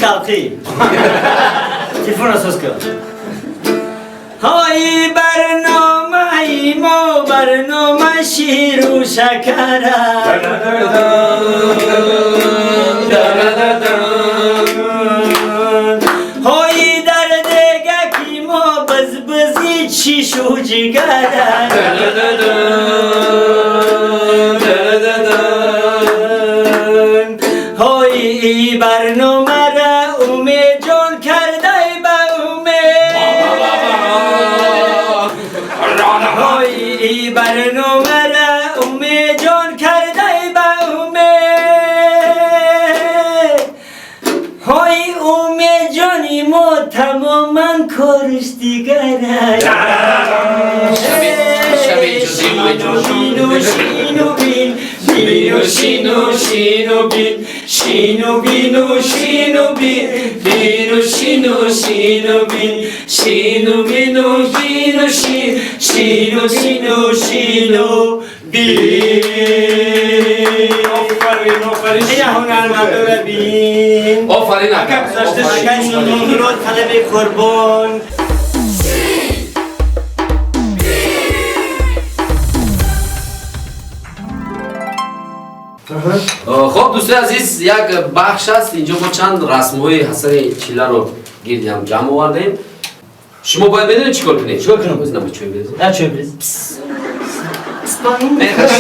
Халқӣ телефон асос кун. Ҳои, барномаи мо барнома ширу шакара. Ҳои, дар дегаки мо бизбизи чишу ҷигара. Ҳои, барномара Умедҷон кардай ба умед. Ҳои, барномара Умедҷон кардай ба умед. Ҳои, Умедҷони мо тамоман кориш дигара. Шаби ҷузӣ, Умедҷон. Шину, шину бин, бину, шину, шину бин, шину, бину, шину бин, бину, шину, шину бин, шину, бину, бину, шин, шину, шину, шину бин. Офарин, офарин. Ина ҳунармандора бин. Офарин, ака. Гузашта. Офарин. Шикани талаби қурбон. Хоб, дӯстои азиз, як бахш аст инҷо. Мо чанд расмҳои Ҳасани Чилларо гирди ҳам ҷамъ овардем. Шумо бояд медонед, чӣ кор кунед. Чӣ кор кунам? Оз наба чой березем. На, чой бирез. Не, хаш.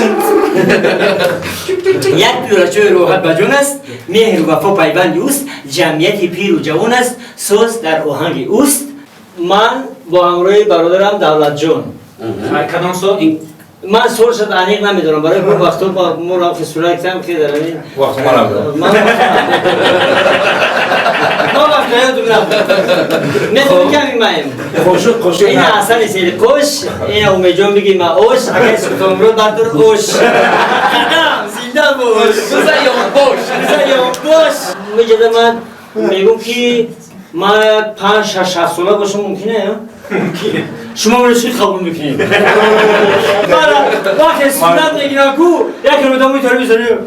Як пиёла чой роҳат ба ҷон аст, меҳру вафо пайванди ӯст, ҷамъияти пиру ҷавон аст, соз дар оҳанги ӯст. Ман бо ҳамроҳи бародарам Давлатҷон. Кадом сол? Ман сол шуд, аниқ намедонам, барои он вақто мо рафти сурат кардам, ки дар ҳамин Вақт ман набудам. Ма вақт ёдум набуд, медонам, ками маем. Қошуқ, қошуқ. Ина Ҳасани Сериқош, ина Умедҷон, биги ма ош, акай Султонмурод бардор ош. Қадам зинда бош. Биза бош. Биза бош. Меҷада ман мегӯм, ки ман як 5, 6, 7 сола бошам, мумкине? Шумо маро чӣ қабул мекунед? Вақте сурат мегирам ку, як одам метавонад мезанад,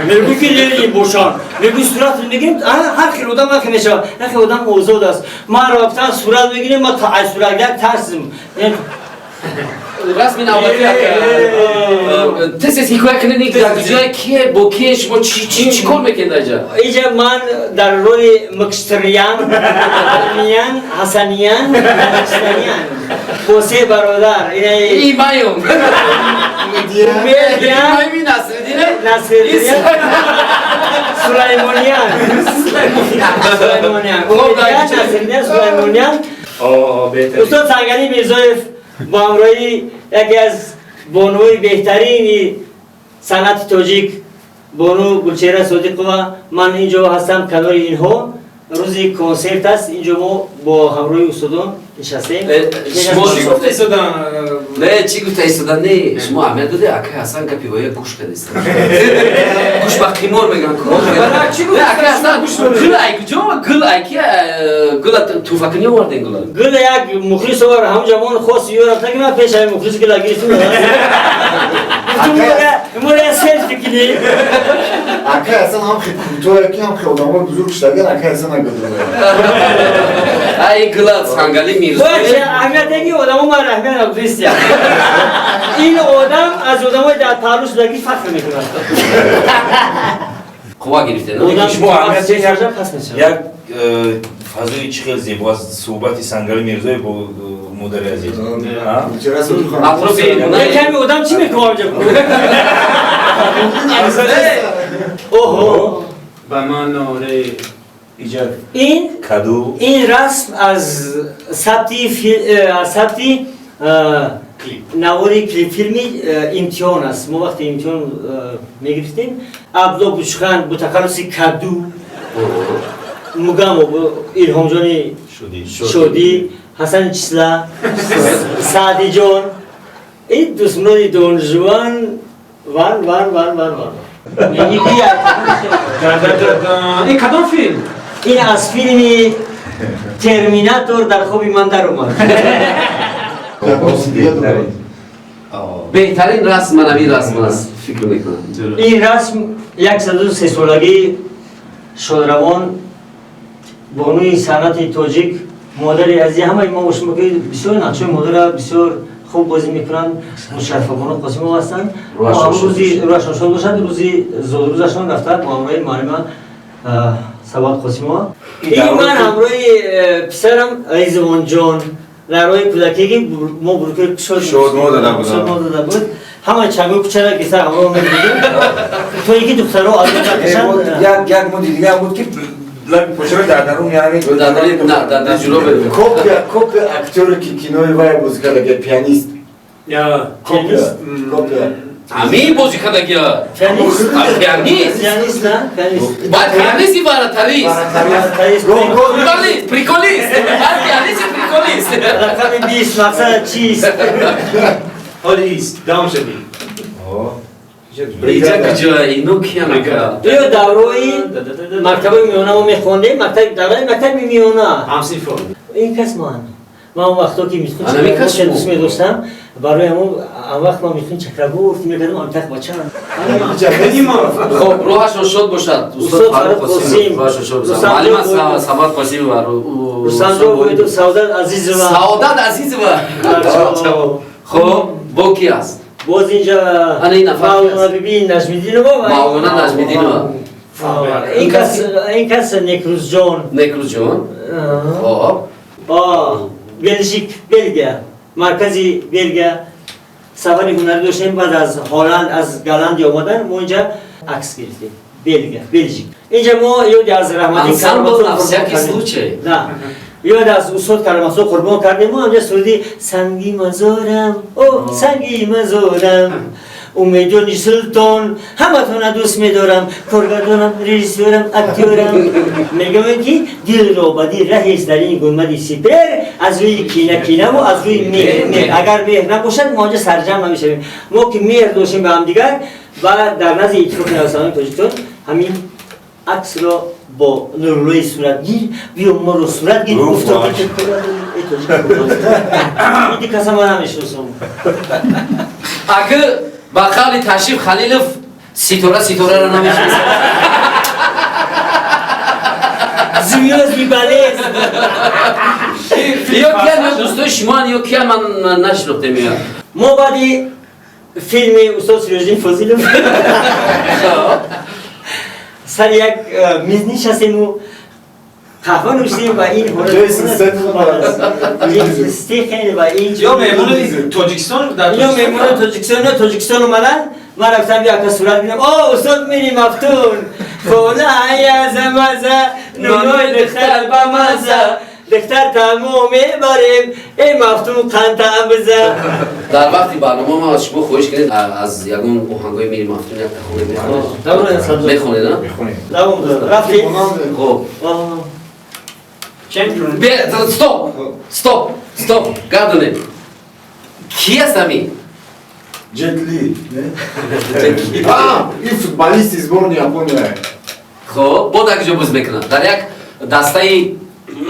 мегӯ, ки Ленин бошанд, мегӯ, сурат мегирем. Ҳар хел одам ҳар хел мешавад, як хел одам озод аст. Ман рафтан сурат мегирем, ма аз суратгар тарсим. Расми навбатӣ, ака, тез тез ҳикоя кунед, дар ҷое ке бо ке шумо чӣ кор мекунед дар ҷа? Иҷа ман дар роли Микштриян, Армиян, Ҳасаниян, Ҳасаниян бо се бародар. Имаюм. Умедиян. Имаюми Насриддине. Насриддинян, Сулаймониян, Сулаймониян, Умедиян, Насриддинян, Сулаймониян. Устод Сангани Мирзоев бо ҳамроҳи яке аз бонуҳои беҳтарини санъати тоҷик, бону Гулчеҳра Содиқова. Ман инҷо ҳастам канори инҳо. Рӯзи консерт аст, инҷо мо бо ҳамроҳи устодон нишастем. Шумо Чӣ гуфта истодан? Не, чӣ гуфта истодан? Не, шумо аҳамият доде, акай Ҳасан гапи воя гӯш кардест. Гӯш ба қимор меган ку. Чӣ гуфта? Не, акай Ҳасан, гул ай куҷо? Гул ай ки гула туфакунӣ оварден гула? Гул як мухлис овар, ҳамун ҷамон хост ё рафта, ки ман пеш ҳамин мухлис гула гирифтум. Мора селфи кунӣ. Акай Ҳасан ҳам хел кӯтоҳе, ки ҳам хел одамои бузург шудаган, акай Ҳасан нагузора. Ай гула Сангали Бояд Мирзоев. Аҳамият ки одамо ман аҳамият надодистия. Ин одам аз одамои дар паҳлӯ шудагӣ фахр мекунад. Қувва гирифтен. Одам Шумо аҳамият дед, пас мешавад. Як фазои чӣ хел зебо аст, суҳбати Сангали Мирзоев бо модари азиз. А? Гулчеҳра Содиқова. Атрофи Як ками одам чӣ мекунад онҷо? Оҳо. Ба ман оре. Иҷа Ин каду. Ин расм аз аз сабти навори клипфилми «Имтиҳон» аст. Мо вақте имтиҳон мегирифтем, Абдулло Бучхан бо тахаллуси Каду, Мугамо бо Илҳомҷони Шудӣ. Шодӣ, Ҳасани Числа, Саъдиҷон, ин дӯстмуроди Донжуан, ван ван ван ван ван. Ин кадом филм? Ин аз филми «Терминатор» дар хоби ман даромад. Беҳтарин расм ман ҳамин расм аст, фикр мекунам. Ин расм 103 солагии шодравон. Бонуи санъати тоҷик, модари азизи ҳамаи мо шумо, ки бисёр нақшҳои модарро бисёр хуб бозӣ мекунанд, Мушаррафабону Қосимова ҳастанд. Рӯзи рӯҳашон шод бошад, рӯзи зодрӯзашон рафта бо ҳамроҳи муаллима Сабоат Қосимова. Ин ман ҳамроҳи писарам Ризвонҷон дар роҳи кӯдакӣ, ки мо бурукаи шодмо дода буд, ҳама чангои кӯчара гиса ҳамроҳ мебудем, то ин ки духтаро аз кашанд. Як муди дига буд, ки лаби почаро дар дарун, яъне дар ҷуро. Копия, копия актёре, ки кинои вай бозӣ карда, пианист. Копия, копия. Ҳамин бозӣ кардагия. Пианист. Пианист. Пианист, на? Пианист. Баъд пианист и вратарист. Приколист, приколист. Баъд пианист и приколист. Рақами 20 мақсад чист? Ҳоли ист, давом шудӣ. Иҷа куҷо? Ино киян, ака? Ё даврои мактаби миёна мо мехондем, мактаби, давраи мактаби миёна. Ҳамсинфон. Ин кас ман он вақто ки Митхун Чакраборти дӯст медоштам, барои ҳамон он вақт ман Митхун Чакраборти мекардам, амтақ бачам. Хоб, рӯҳашон шод бошад, устод Фаррух Қосим. Рӯҳашон шод бошад. Муаллима Сабоат Қосимова. Рустамҷон Воҳидов, Саодат Азизова. Саодат Азизова. Хоб, бо ки аст? Боз инҷа ана ин нафар ки аст? Мавлона биби Наҷмиддинова. Мавлона Наҷмиддинова. Ин кас Некрӯзҷон. Некрӯзҷон, хоб. Белжик, Белгия, маркази Белгия сафари ҳунарӣ доштем. Баъд аз Ҳолланд, аз Голландия омадан, мо инҷа акс гирифтем. Белгия, Белжик. Инҷа мо ёди аз раҳмати Ансамбл на всякий случай. Да, ёд аз устод Караматулло Қурбон кардем. Мо ҳамҷа суруди «Санги мазорам, о санги мазорам, Умедҷони Султон, ҳаматона дӯст медорам, коргардонам, режиссёрам, актёрам», мегӯем, ки дилро ба дил раҳест дар ин гунбади сипер, аз рӯи кина кинаву аз рӯи меҳр меҳр. Агар меҳр набошад, мо онҷа сарҷамъ намешавем. Мо ки меҳр доштем ба ҳамдигар ва дар назди Иттифоқи нависандагони Тоҷикистон ҳамин аксро бо Нуруллои суратгир, биё моро сурат гир, гуфто. Иди каса ман намешиносам. Аки ба қавли Ташриф Халилов, ситора ситораро намешиносад. Звёздный болезнь. Ё киян, ё дӯстои шумоан, ё киян, ман нашинохтем ё. Мо баъди филми устод Сироҷиддин Фозилов сари як миз нишастему, қаҳва нӯшидем ва ин ҳолат ва ин Ё меҳмони Тоҷикистон дар Ё меҳмони Тоҷикистон, ё Тоҷикистон омадан. Ман рафтам, яка сурат гирам. О, устод Мири Мафтун, хона язамаза, нунои духтар ба маза, духтар тамо мебарем, э Мафтун, қанта биза. Дар вақти барнома ма аз шумо хоҳиш кунед, аз ягон оҳангои Мири Мафтун як тахона мехонед. Мехонед, а? Рафтем. Хоб, стоп, стоп, стоп, гардонед. Ки аст ами? Джет Ли, не? Ин футболисти сборной Япония. Хоб, бо дар куҷо бозӣ мекунад? Дар як дастаи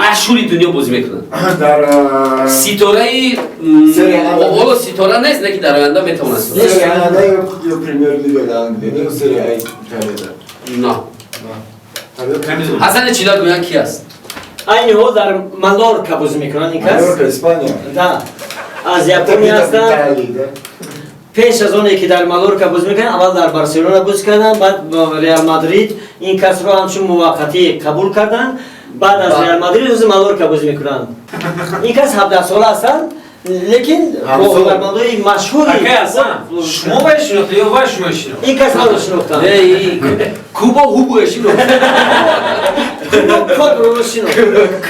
машҳури дунё бозӣ мекунад. Дар ситораи ҳоло ситора нест, не ки дар оянда метавонад. Серия А ё Премьер-лига дар Англия, ё Серия А Италияда. На. Ҳасани Чила гӯянд, ки аст? Айни ҳол дар Малорка бозӣ мекунанд ин кас. Малорка, Испания. Да. Аз Япония ҳастанд. Пеш аз оне ки дар Малорка бозӣ мекарданд, аввал дар Барселона бозӣ карданд, баъд Реал Мадрид ин касро ҳамчун муваққатӣ қабул карданд. Баъд аз Реал Мадрид ҳозир Малорка бозӣ мекунанд. Ин кас 17 сола ҳастанд, лекин бо ҳунармандои машҳури Шумо вай шинохта ё вай шумо шинохт? Ин кас маро шинохтанд. Кубо Ҳубо шинохт. Кубо Кодроро шинохт.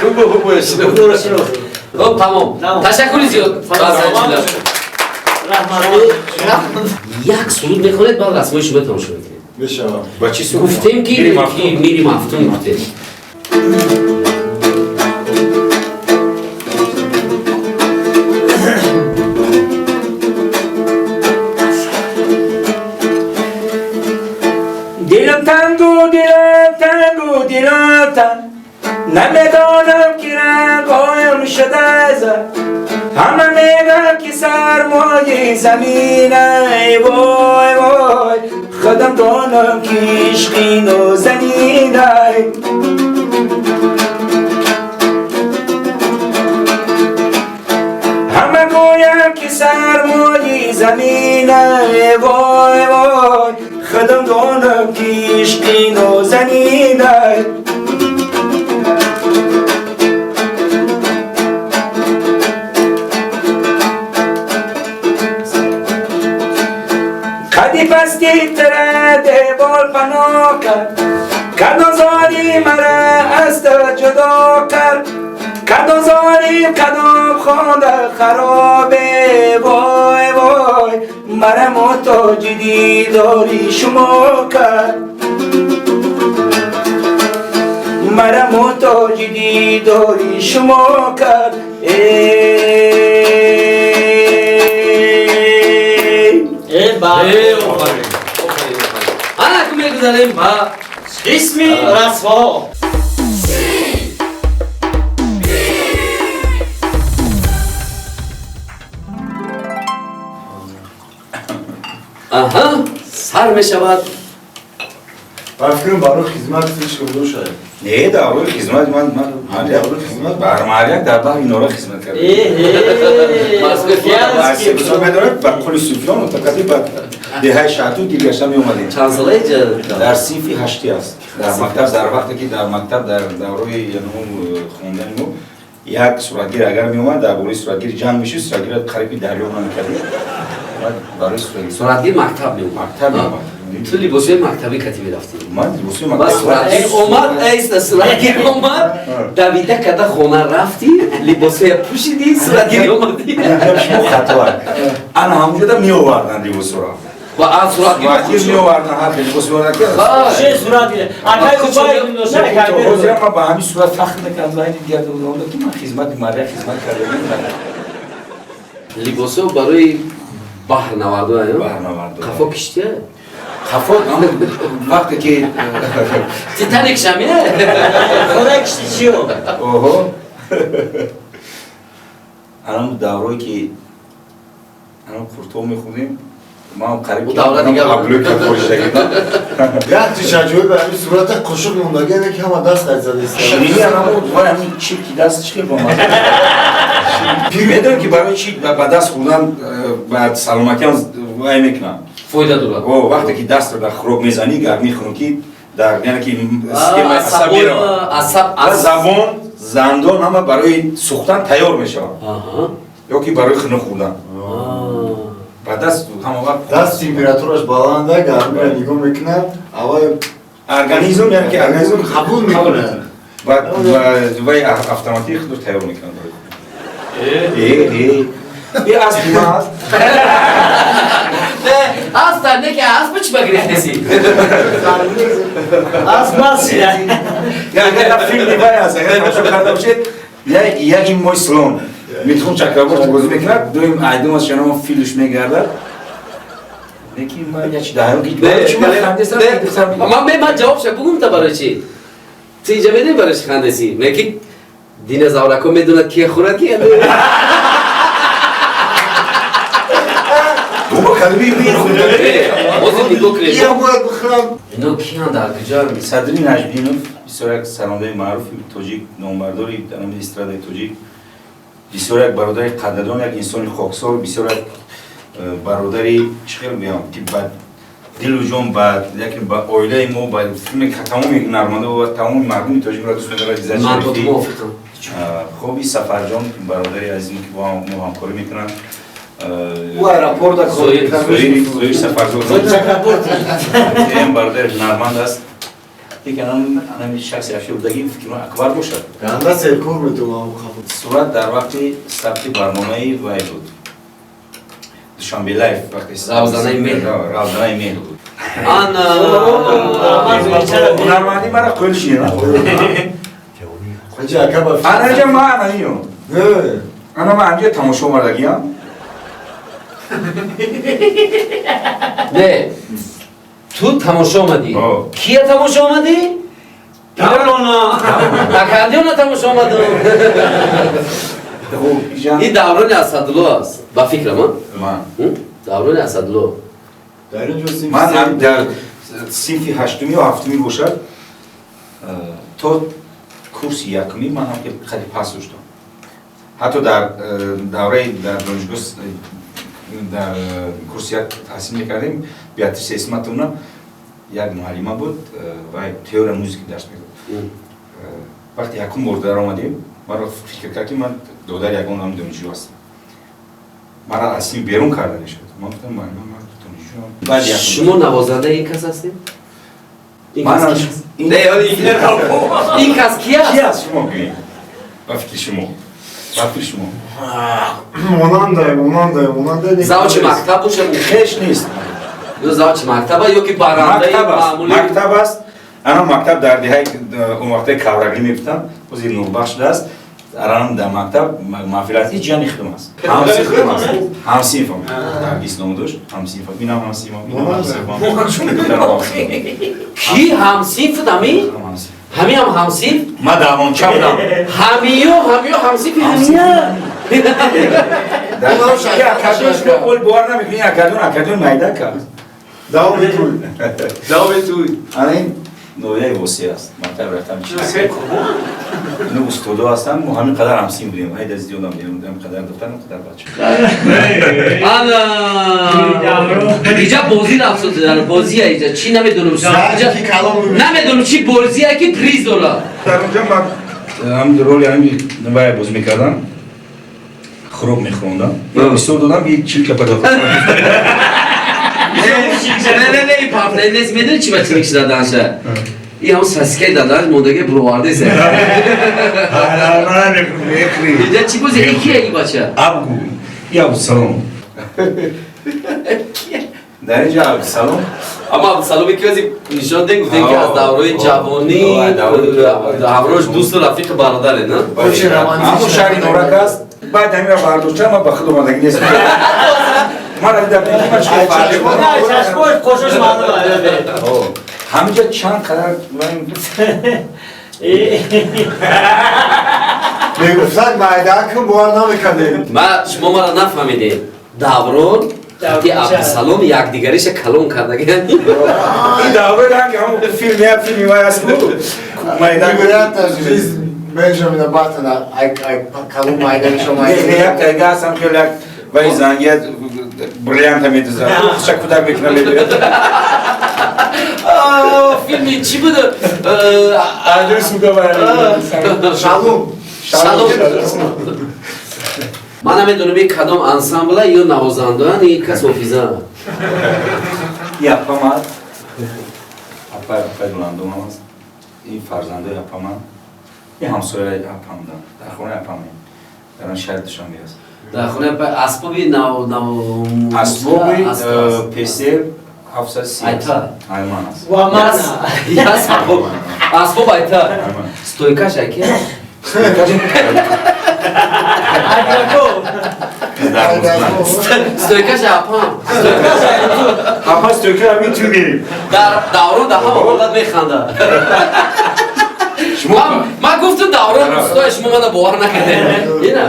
Кубо Ҳубо шинохт. Куборо шинохт. Хоб, тамом. Ташаккури зиёд. Як суруд мехонед, баъд расмои шумо тамошо мекунед. Мешавад. Ба чӣ суруд? Гуфтем, ки Мири Мафтун гуфтем. Дилам тангу, дилам тангу, дилам танг, намедонам ки рангоям шуда. Ҳама мегӯянд, ки сармои замин, ай вой вой, худам донам, ки ишқи нозанин, ай. Сармои замина, вой вой, худам донам ки ишқи нозанина. Қади пасти тара девол паноҳ кард, кадом зори мара аз ту ҷудо кард, кадом зорим кадом хонда харобе, вой вой, мара муҳтоҷи дидори шумо кард, мара муҳтоҷи дидори шумо кард. Ана ки мегузарем ба қисми расмҳо. Аҳа, сар мешавад. Ба фикрам барои хизмат ҳеч кам шояд. Не, давраи хизмат ман давраи хизмат. Бар маҳаллияк дар баҳри Нора хизмат кардам. Медонед, ба қули Суфён мутақаддим ба деҳаи Шаҳтут дилгашта меомадем. Чанд солаи? Дар синфи ҳаштӣ аст. Дар мактаб, дар вақте ки дар мактаб, дар давраи хондани мо як суратгир агар меомад, дар бораи суратгир ҷанг мешуд, суратгирро қариби дарё намекардем. Барои суратгир мактаб меомад. Мактаб меомад. Ту либосҳои мактабӣ кати мерафтӣ. Ман либосҳои мактабӣ. Суратгир омад, айста суратгир омад, давида када хона рафтӣ, либосҳоя пӯшидӣ, суратгир омадӣ. Шумо хато. Ана ҳамонҷода меоварданд либосҳоро. Ва аз суратгир меоварданд, ҳар либос меоварданд. Чӣ суратгир? Акай Убай ноша кард. Ҳозир ман ба ҳамин сурат фахр мекардам, ва дигар ки ман хизмати мария хизмат кардам. Либосҳо барои баҳрнавардо, баҳрнавардо. Қафо киштия? Қафо вақте ки Титаник шамия? Хона кишти чиё? Оҳо. Анам даврое ки анам курто мехӯрдем, ман қариб давра дигар як тишаҷои ба ҳамин сурата қошуқ мондагине ки ҳама даст қайд задааст. Ширини анамо вай ҳамин чирки даст чӣ хел бомад. Медонем ки барои чӣ ба даст хӯрдан ба саломатиам вай мекунам. Фоида дорад. О, вақте ки дастро дар хӯрок мезанӣ, гармии хунукӣ дар яъне ки системаи асаб меравад. Асаб забон, зандон ҳама барои сӯхтан тайёр мешавад. Ё ки барои хунук хӯрдан. Ба даст ҳама вақт даст температураш баланда, гармиро нигоҳ мекунад, аввал организм, яъне ки организм қабул мекунад. Ва вай автоматик худро тайёр мекунад барои. Э, аспи ман аст. Не, аста, не ки асп чӣ багирифтеси? Асп маст. Агар филми вай аст, агар тамошо карда бошед, як ин мой слон. Митхун Чакраборти бозӣ мекунад, дуюм айдум аз шанома филш мегардад. Лекин ман як чи даҳам ки чӣ ман хандесам? Ман ҷавобша бугум та барои чӣ? Ту инҷа медонӣ барои чӣ хандеси? Меки динозаврако медонад ки хӯрад ки Бобо калими мехӯрд. Ҳозир нигоҳ кунед. Я бояд бихӯрам. Ино киянд, дар куҷо? Садри Наҷмиддинов бисёр як сарондаи маъруфи тоҷик, номбардори дар эстрадаи тоҷик, бисёр як бародари қадрдон, як инсони хоксор, бисёр як бародари чӣ хел мегӯям ки ба дилу ҷон, ба яке ба оилаи мо, ба филме тамоми ҳунармандо ва тамоми мардуми тоҷикро дӯст медорад. Иззат Ман бо ту Шарифӣ. мувофиқам. Хоби Сафарҷон, бародари азизм ки бо мо ҳамкорӣ мекунанд. Ӯ аэропорта кор мекард. Зоир Сафарзод бародари ҳунарманд аст. Лекин анами шахси афшурдагӣ фикр мекунам Акбар бошад. Ганда серкор метавонам қабул. Сурат дар вақти сабти барномаи вай буд. Душанбе лайф вақти Равзанаи меҳр. Равзанаи меҳр буд. Ана ҳунармандӣ мара қӯл шинена. Ҳаҷи ака ба Ана инҷа ман ана ино. Не. Ана ман ҳамҷа тамошо омадагиам. Не. Ту тамошо омадӣ. О. Кия тамошо омадӣ? Даврона. Акандиона тамошо омадам. Хуб, иҷа Ин даврони Асадулло аст. Ба фикрам, а? Ман. Даврони Асадулло. Дар ин ҷо синфи Ман ҳам дар синфи ҳаштумӣ ё ҳафтумӣ бошад, то курси якумӣ ман ҳам хеле паст доштам. Ҳатто дар давраи дар донишгоҳ Дар курси як таҳсил мекардем, Беатриса Исматовна як муаллима буд ва теория музики дарс медод. Вақте якум бор даромадем, маро фикр кард, ки ман додари ягон ҳам донишҷӯ ҳастам. Маро аз синф берун карда мешуд. Ман гуфтам: «Муаллима, ман донишҷӯам». Баъд якум Шумо навозандаи ин кас ҳастед? Ин Ман кас аз- ки аст? Ин кас ки Ки аст? аст, шумо гӯед? Ба фикри шумо, ба фикри шумо. Монанда, монанда, монанда. Завучи мактаб бошад? Хеш нест. Ё завучи мактаба, ё ки барандаи Мактаб аст. маъмулӣ? Мактаб аст. Ана мактаб дар деҳаи он вақтаи Каврагӣ мегуфтанд, ҳозир Нурбахш шудааст. Аранам дар мактаб маҳфилат ҳеҷ ҷани худам аст, ҳамсинфам аст, ҳамсинфам Наргиз ном дошт, ҳамсинфам. Инам ҳамсинфам, инам ҳамсинфам. Ки ҳамсинф ами? Ҳамиам ҳамсинф? Ман давонча будам. Ҳамиё ҳамсинфи ҳамия? Академия, шумо ол бовар намекунӣ, академия, академия майда кард. Давоми туй. Давоми туй. Ана ин ноҳияи Восеъ аст, мактаб рафтам, чиз ино устодо ҳастанд. Мо ҳамин қадар ҳамсин будем, ҳайда зиёдам будем, ҳамин қадар духтар, ҳамин қадар бача. Ана иҷа бозӣ рафт, бозия иҷа чӣ намедонам, намедонам чӣ бозия, ки приз дорад. Дар онҷа ман ҳам роли ҳами вай бозӣ мекардам, хӯрок мехӯрондам, бисёр додам и чилка падо. Не, не, не, пафна нест. Медони чӣ ба чӣ мекшида данша? И ҳам саскаи даданаш мондаги буровардеса. Иҷа чӣ бози? И кия и бача? Абгу и Абдусалом, дар инҷа Абдусалом. Аммо Абдусаломи ки ози нишон дем, гуфтем, ки аз даврои ҷавонӣ ҳамроҳш дӯсту рафиқи бародаре, на? Ҳамон шаҳри Норак аст. Баъд ҳамира бардошта, ман ба худ омадагӣ нест. Ман Чашмош қошош маълум. ҳаминҷа чанд қадар Мегуфтанд майдакум, бовар намекардем. Ма шумо мара нафаҳмидед. Даврон ти Абдусалом якдигариша калон кардагиан. Ин даврон ранги ҳамон филм, як филми вай аст ку, майдак. Невероятная жизнь Бенджамина Баттона. Ай ай калон майданишо майда. Не, як тайга ҳастам, хеле як вай зангия бриллианта медузад, ша кӯдак мекуна, мебиёд. Филми чӣ буд? Аҷои суга. Шалом. Шалом. Ман намедонам, ин кадом ансамбла ё навозандаан, ин кас ҳофиза. И апам аст, апай, апай Гуландомам аст. Ин фарзандои апаман, ин ҳамсояи апамда, дар хонаи апаме, дар он шаҳри Душанбе аст. Дар хонаи апай асбоби нав нав? Асбоби песел 730. Айта. Айман аст. Ва мана. Асбоб айта. Стойкаш аки? Айдако. Стойкаш апам. Апа стойка ҳамин ту мерим. Дар даврон дар ҳама ҳолат механда. Ман гуфтам, даврон устои шумо, мана бовар накардед. Ина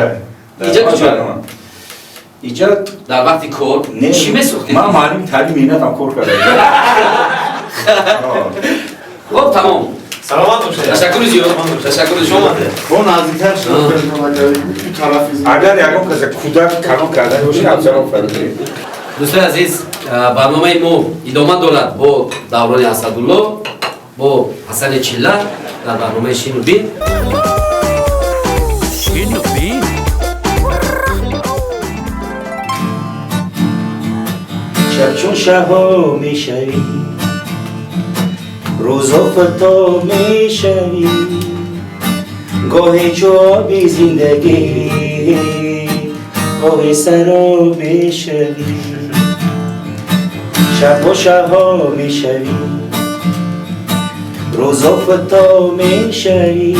иҷа куҷо? Иҷа. Дар вақти кор чӣ месохтед? Ман муаллими таълими меҳнатам кор кардам. Хоб, тамом. Саломат бошед. Ташаккури зиёд, ташаккури зиёд. Бо наздиктар шуд. Агар ягон каса кӯдак калон карда бошед, Абдусалом фармоед. Дӯстои азиз, барномаи мо идома дорад бо Даврони Асадулло, бо Ҳасани Чилла дар барномаи Шину бин. Шину бин. Шаб чун шаҳо мешавӣ, рӯзо фато мешавӣ, гоҳе ҷоби зиндагӣ, гоҳе сароб мешавӣ. Шабо шаҳо мешавӣ, рӯзо фато мешавӣ,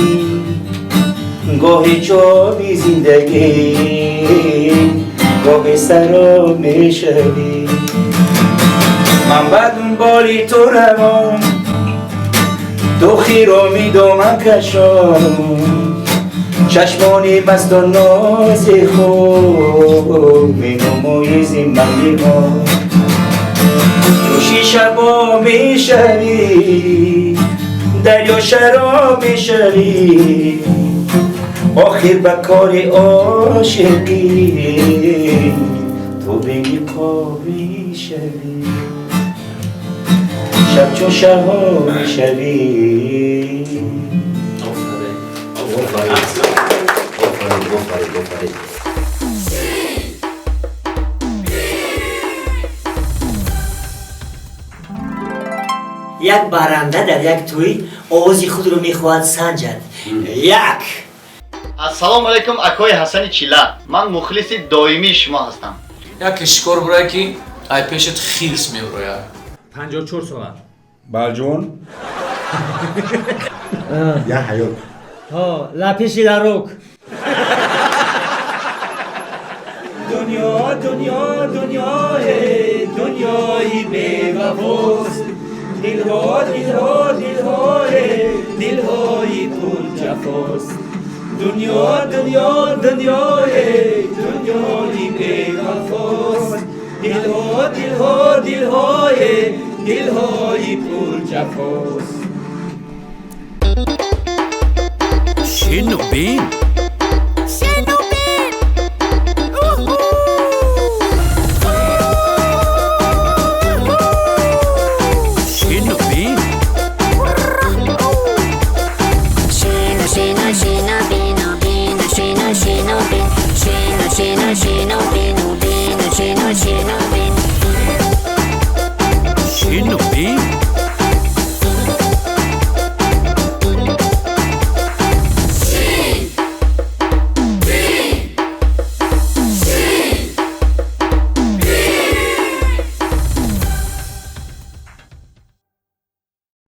гоҳе ҷоби зиндагӣ, гоҳе сароб мешавӣ. Ман ба дунболи ту равон, ту хироми доман кашон, чашмони масту нози худ менамои зимманиҳо. Ҷӯши шабо мешавӣ, дарё шароб мешавӣ, охир ба кори ошиқӣ ту. Бениқобӣ шавӣ, шаб чун шабҳо мешавӣ. Офарин. Офарин, офарин, офарин, офарин. Як баранда дар як тӯй овози худро мехоҳад санҷад. Як. Ассалому алайкум, акои Ҳасани Чила, ман мухлиси доимии шумо ҳастам. Яке шикор бурае, ки ай пешат хирс мебурояд. 54 соат. Балҷон. Я ҳаёт. Ҳо, лапиши ларок. Дунё, дунё, дунёе, дунёи бевафост. Дилҳо, дилҳо, дилҳое, дилҳои пурҷафост. Дунё, дунё, дунёе, дунёи бевафост. Дилҳо, дилҳо, дилҳое, дилҳои пурҷафост. Шино бин.